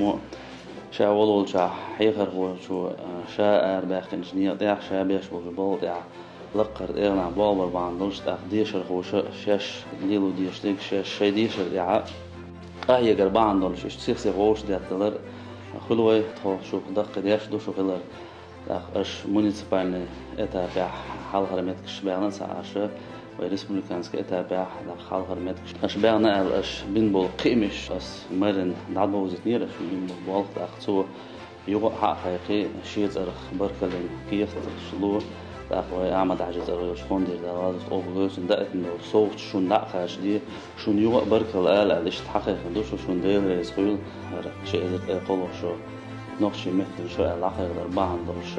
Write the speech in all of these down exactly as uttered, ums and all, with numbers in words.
Мо ша волавелча хьехархочо, а, ша арабаьккхинчу некъа тӀехь, ша беш болчу балха тӀехь лаккхара тӀегӀанехь болх бар бахьана долуш, тӀаккха дешархоша шаьш лело дезаш дерг, шаьш шайн дешар тӀехь къахьегар бахьана долуш, иштта сих-сиха вовшах детталар хуьлу вай, тхо шух даккхий деш ду шу хилар. ТӀаккха аша муниципальный этапехь хьалхара меттигаш баьхна ца Ӏаш, вай республиканский этапехь, тӀаккха хьалхара меттигаш аша баьхна аьлла, аша бина болу кхиамаш ас мэрина дӀадовзийтинера, аша бина болу болх, тӀаккха цо юха а хьа а кхайкхий, шен цӀарах баркаллин кехаташ ло, тӀаккха вай Ахьмад-Хьаьжин цӀарах йолчу фонде Дала гӀазот къобал дойла, цуьнан даийтина долу совгӀаташ шуна дӀа а кхачаде, шуна юха а баркалла ала аьлла, иштта хьакхайкхина ду шу, шуна Дела реза хуьлда, хӀара ши эзар ткъе кхоалгӀа шо нохчийн меттан шо аьлла дӀакхайкхадар бахьана долуш,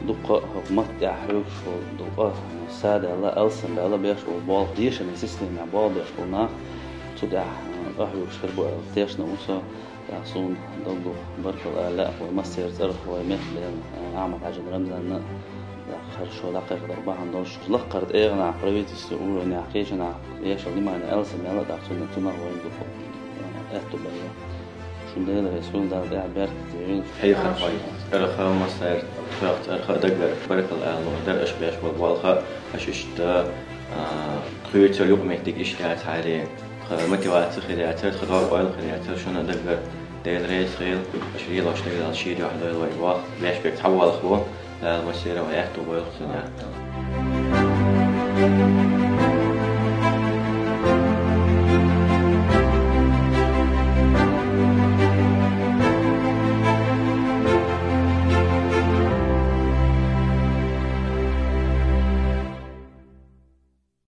дуккха а хӀокху матта тӀехь хьоьгуш волу, дуккха а садаьлла, алсамбаьлла беш болу болх, дешаран системехь болх беш болу нах цу тӀехь, а, къахьоьгуш хир бу аьлла тешна ву со. ТӀаккха суна дог дукха баркалла ала лаьа вай массеран цӀарах вай мехкан дена, а, Ахьмад-Хьаьжин Рамзанна, тӀаккха хӀара шо дӀакхайкхадар бахьана долуш, лаккхара тӀегӀанехь правительстве уровнехь кхечанхьа эшал внимание алсамбаьлла, тӀаккха цуьнан цунах вайна дукха, а, аьтто белла. Шуна Дела реза хуьлда, Дала тӀехь беркате йойла. Хьехархой, цӀарах а, массеран тхох цӀарах а даггара баркалла ала лууш дара аша беш болу болх а, аша иштта, а, кхоьруш цара юкъаметтиг иштта яцахьара, тхан мотиваци хир яцара, тхан догӀа ойла хир яцара, шуна даггара Дела реза хуьлда, аша лелош дерг Дала шен дуьхьа дойла вай, ваха беш берг цхьа болх бу, Дала массеран вай аьтто бойла цуьнан.